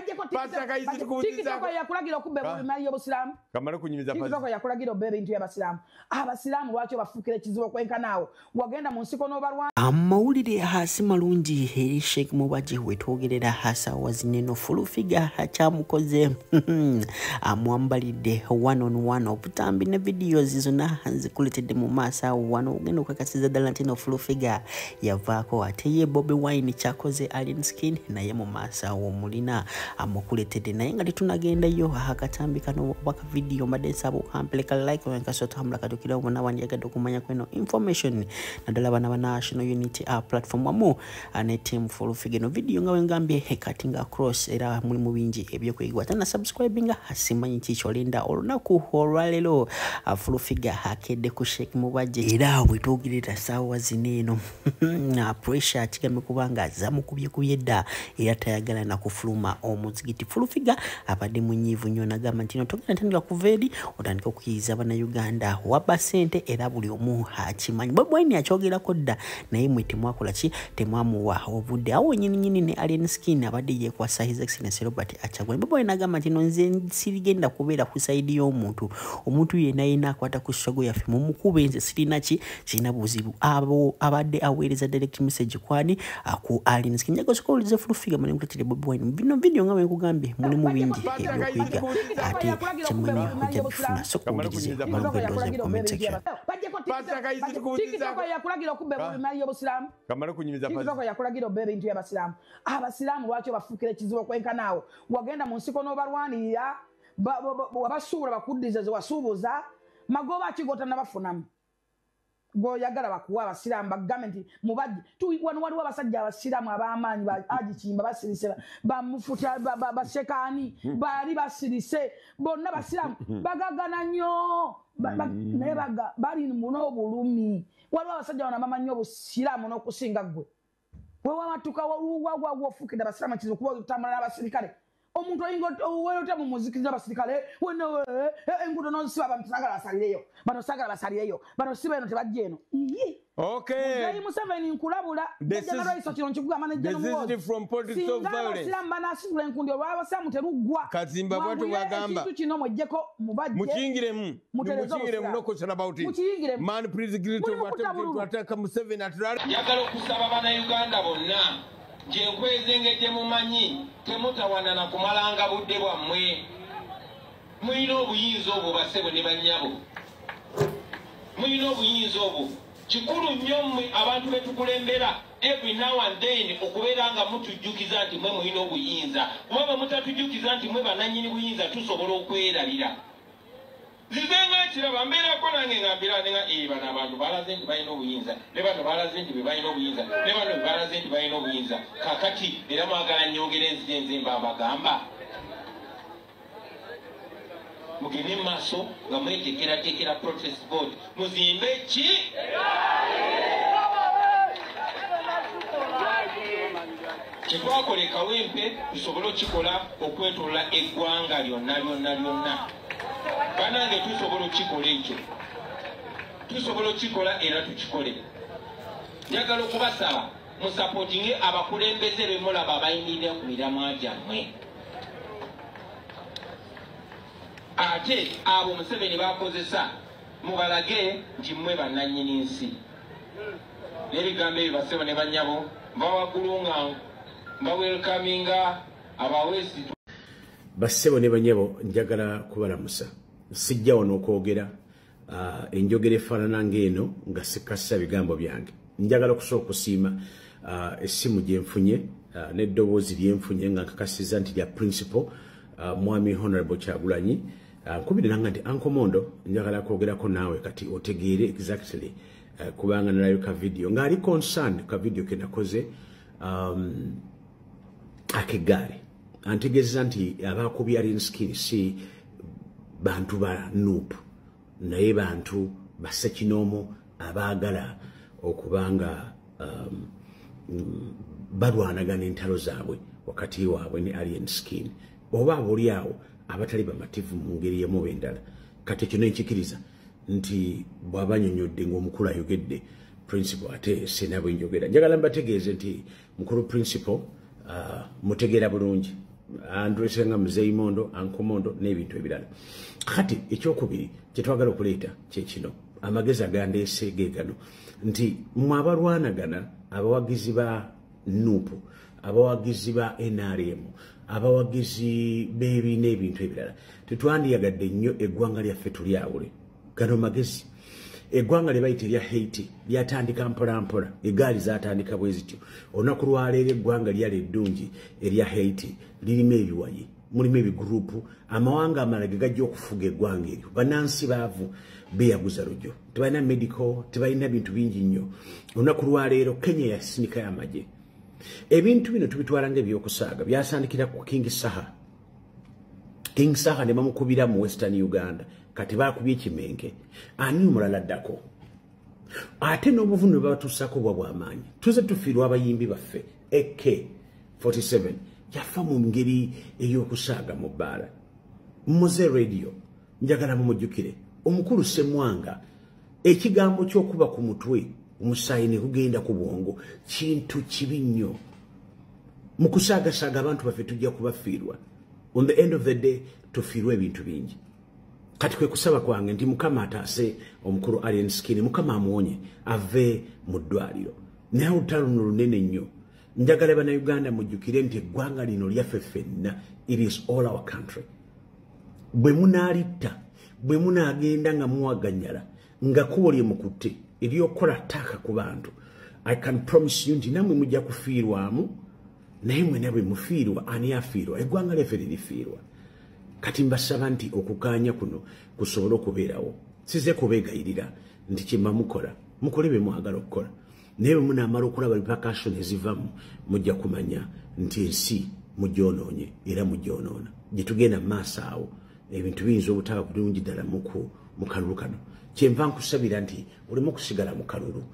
TikTok yakulagira okubba ebimali y'obusiraamu. Kamale kunyumiza TikTok yakulagira obba ebintu by'abasiraamu. Abasiraamu lwaki obafuukira ekizibu okwenkanaawo? Wagenda mu nsiko n'obalwana. Amawulire hasi malungi eri Sheikh Mubajje wetwogerera hasaawa zineno Full Figure kyamukoze amwambalidde one on one obutambi ne videos zonna nzikuletedde mu maaso awo wano ogenda okakasiza ddala nti no Full Figure yavaako ate ye Bobi Wine kyakoze Alien Skin naye mu maaso awo mulina amukuletedde naye nga tetunagendayo akatambi kano oba ka video mbadde nsaba okampeleka like wenkasotambula katukirawo bonna bandyagadde okumanya kweno information naddala bana ba National Unity Platform wamu ne team Full Figure no video nga wengambye cutting across era mulimu bingi ebyokwigwa tana subscribinga simanyi kikyolinda olunaku olwaleero Full Figure akedde ku Sheikh Mubajje era bwetwogerera saawa zino eno pressure kigambe kubanga zamukubyekubye dda era tayagala na kufuluma omuzigiti. Full Figure abadde munyiivu nnyo n'agamba nti no togenda tandika kuva eri otandika okuyiza bannayuganda wabba ssente era buli omu akimanyi. Bobi Wine akyogerako dda naye mwe temwakola ki, temwamuwa obudde. Awo nnyini nnyini ne Alien Skin abadde yeekwasa His Excellency Robert Kyagulanyi. Bobi Wine agamba nti no nze sirigenda kubeera ku sayidi y'omuntu, omuntu yenna yenna akwata ku struggle yaffe mumukube, nze sirina ki, sirina buzibu. Abo abadde aweereza direct message kwani ku Alien Skin. Njagala osooke owulirize Full Figure mune nkuleetedde Bobi Wine. Bino video nga bwe nkugambye mulimu bingi ebyokuyiga ate kyemanyi ojja bifuna. Sooka owulirize omala okwendowooza mu comment section. TikTok yakulagira okubba ebimali y'obusiraamu. Kamale kunyumiza TikTok yakulagira obba ebintu by'abasiraamu. Abasiraamu lwaki obafuukira ekizibu okwenkanaawo? Wagenda mu nsiko n'obalwanirira, wabasuubula bakuddiza ze wasuubuza, magoba ki g'otannabafunamu? Gw'oyagala bakuwa abasiraamu bagambe nti Mubajje. Wano waliwo abasajja abasiraamu ab'amaanyi ba Haji Kiyimba basirise, bamufuta basekaani baali basirise, bonna basiraamu bagagana nnyo naye bali n'obulumi. Waliwo abasajja bano abamanyi obusiraamu n'okusinga ggwe. Wewamatuka wafuukidde abasiraamu ekizibu kuba otambula n'abasirikale. Omuntu oyinga oweerota mu muzikiriza abasirikale enguudo n'ozisiba abantu saagala basalireyo, bano saagala basalireyo, bano siba eno tebajja eno. Okay. Muzeeyi Museveni nkulabula, Jjajja kino nkikugamba ne Jjajja Muhoozi. Singa abasiraamu banaasitula enkundi olw'abasiraamu teruggwa. Kazimba bw'atyo bw'agamba. Ekintu kino mweggyeko Mubajje. Mukiyingiremu. Mukiyingiremu, no question about it. Mukiyingiremu. Man, please agree to attempt to attack Museveni at rally. Njagala okusaba bannayuganda bonna nti enkwezi engeri gye mumanyi temutawana na kumalanga budde bwammwe. Mulina obuyinza obwo bassebo ne bannyabo. Mulina obuyinza obwo. Kikulu nnyo mmwe abantu be tukulembera every now and then okubeera nga mutujjukiza nti mwe mulina obuyinza. Kuba bwe mutatujjukiza nti mwe bannannyini buyinza tusobola okwerabira. Nzize nga nkiraba mbeerako nange nga mbirane nga bano abantu balaze nti balina obuyinza, ne bano balaze nti be balina obuyinza, ne bano balaze nti balina obuyinza. Kaakati era mwagala nnyongere nzije nze mba mbagamba. Mugende mu maaso nga mweteekerateekera protest vote. Muzimbe ki? Kyetwakola e Kawempe tusobole okukikola okwetooloola eggwanga lyonna lyonna lyonna. Bannange tusobola okukikola ekyo. Tusobola okukikola era tukikole. Njagala okubasaba musapootinge abakulembeze be mulaba abayimirira ku miramwa gyammwe. Ate abo Museveni bakozesa mubalage nti mmwe bannannyini nsi. N'ebigambo ebyo bassebo ne bannyabo nva waggulu nga mbawelcominga abawesi. Bassebo ne bannyabo njagala kubalamusa. Sijja wano okwogera enjogera efaanana ng'eno nga sikassa bigambo byange. Njagala okusooka okusiima essimu gye nfunye n'eddoboozi lye nfunye nga nkakasizza nti lya principal mwami Honorable Kyagulanyi. Nkubidde nanga nti Uncle Mondo njagala kwogerako naawe kati otegeere exactly kubanga nalayo ka video ng'ali concerned ka video ke nakoze ak'eggaali. Antegeeza nti abakubye Alien Skin si bantu ba NUP naye bantu bassekinoomu abaagala okubanga balwanagana entalo zaabwe wakati waabwe ne Alien Skin oba aboli awo abatali bamativu mu ngeri emu oba endala. Kati ekyo nenkikiriza nti bw'aba annyonnyodde ng'omukulu ayogedde principal ate sina bwe njogera. Njagala mbategeeze nti mukulu principal mutegeera bulungi. Andresenga Mzee Mondo, Anko Mondo n'ebintu ebirala. Kati ekyokubiri kye twagala okuleeta kye kino, amagezi agandeese ge gano nti mmwe abalwanagana, abawagizi ba NUP, abawagizi ba NRM, abawagizi b'ebiina ebintu ebirala, tetwandiyagadde nnyo eggwanga lyaffe tulyawule. Gano magezi. Eggwanga lye bayita erya Haiti lyatandika mpola mpola, egaali zaatandika bwe zityo. Olunaku lwaleero eggwanga lyali eddungi erya Haiti lirimu ebiwayi, mulimu ebigurupu, amawanga amalala ge gajja okufuga eggwanga eryo. Bannansi baavu beeyaguza lujjo, tebalina medical, tebalina bintu bingi nnyo. Olunaku lwaleero Kenya yasindikayo amagye. Ebintu bino tubitwala ng'ebyokusaaga, byasandikira ku King Saha. King Saha ne bamukubira mu Western Uganda, kati baakubye ekimenke. Ani omulala addako? Ate n'obuvune bwe babatuusaako bwa bw'amaanyi. Tuze tufiirwa abayimbi baffe. AK47 yafa mu ngeri ey'okusaaga mu bbaala. Muze Radio, njagala mumujjukire. Omukulu Ssemwanga, ekigambo ky'okuba ku mutwe omusaayi ne gugenda ku bwongo kintu kibi nnyo. Mu kusaagasaaga abantu baffe tujja kubafiirwa. On the end of the day tufiirwa ebintu bingi. Kati kwe kusaba kwange nti Mukama ataase omukulu Alien Skin, Mukama amuwonye ave mu ddwaliro. Naye olutalo luno lunene nnyo. Njagala Bannayuganda mujjukire nti eggwanga lino lyaffe ffenna, it is all our country. Bwe munaalitta, bwe munaagenda nga muwaganyala, nga kkubo lye mukutte ery'okukola ttaaka ku bantu, I can promise you nti nammwe mujja kufiirwamu, naye mwenna bwe mufiirwa, ani afiirwa? Eggwanga lyaffe lirifiirwa. Kati mbasaba nti okukaanya kuno kusobole okubeerawo. Size kubeegayirira nti kye mukola, mukole bye mwagala okukola. Naye bwe munaamala okulaba repercussion ezivamu, mujja kumanya nti ensi mugyonoonye era mugyonoona. Gye tugenda mu maaso awo, ebintu biyinza obutaba bulungi ddala mu kalulu kano. Kyenva nkusabira nti oleme okusigala mu kalulu,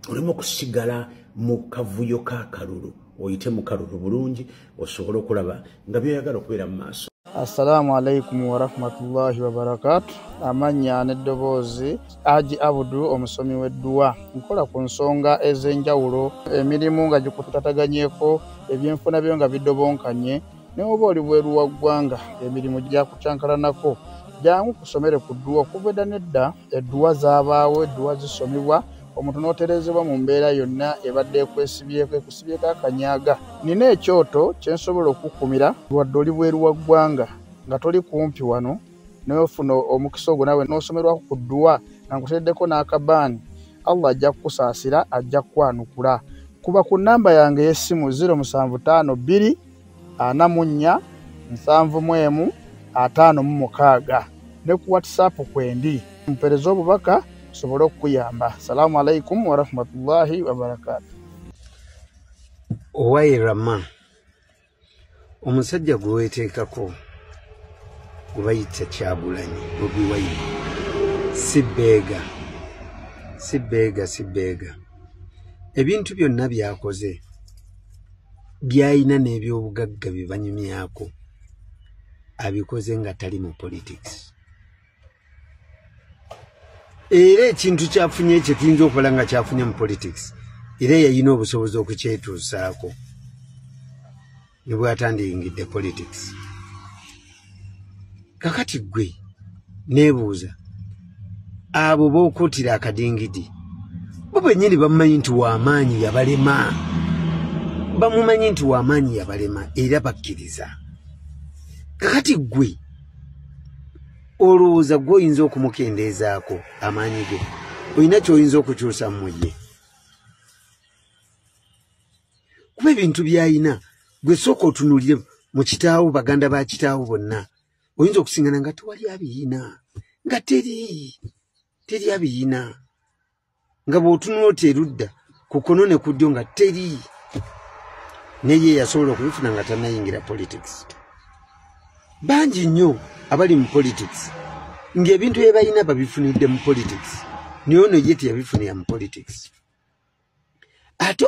oleme okusigala mu kavuyo k'akalulu, oyite mu kalulu bulungi osobole okulaba nga by'oyagala okubeera mu maaso. Assalamu alaikum warahmatullahi wabarakatu. Amannya n'eddoboozi Haji Abudu, omusomi w'edduwa. Nkola ku nsonga ez'enjawulo, emirimu nga gikutataganyeko, ebyenfuna byo nga bidobonkanye, ne oba oli bweru wa ggwanga emirimu gyakukyankalanako. Jangu kusomere ku dduwa. Okuva edda n'edda edduwa zaabaawo, edduwa zisomebwa, omuntu n'otereezebwa mu mbeera yonna ebadde ekwesibyeko, ekusibyeko akanyaga. Nina ekyoto kye nsobola okukumira wadde oli bweru wa ggwanga nga toli kumpi wano, n'ofuna omukisa ogwo naawe n'osomerwako ku dduwa nga nkuteereddeko n'akabaani. Allah ajja kukusaasira, ajja kukwanukula. Kuba ku nnamba yange ey'essimu 0752 44 71 56 ne ku WhatsApp kwendi. Mpeereza obubaka nsobole okukuyamba. Salaamu alaikum warahmatullahi wabarakatu. Owaye Rama, omusajja gwe weeteekako gwe bayita Kyagulanyi Bobi Wine, si bbeega, si bbeega, si bbeega. Ebintu byonna by'akoze by'ayina n'ebyobugagga bye banyumyako abikoze nga tali mu politics. Era ekintu kyafunye kye tuyinza okubala nga kyafunye mu politics, era yayina obusobozi okukyetuusaako ne bw'atandiyingidde politics. Kakati ggwe neebuuza, abo b'okuutira akadingidi bo bennyini bamumanyi nti w'amaanyi yabalema, bamumanyi nti w'amaanyi yabalema era bakkiriza. Kakati ggwe olowooza ggwe oyinza okumukendeezaako amaanyi ge, olina ky'oyinza okukyusa mu ye? Kuba ebintu by'ayina gwe sooka otunuulire mu kitaawo, baganda ba kitaawo bonna oyinza okusingana nga tewali abiyina, nga teri abiyina, nga bw'otunula oti erudda ku kkono ne ku ddyo nga teri. Naye yasobola okubifuna nga tannayingira politics. Bangi nnyo abali mu politics ng'ebintu bye balina babifunidde mu politics, naye ono ye teyabifunira mu politics. Ate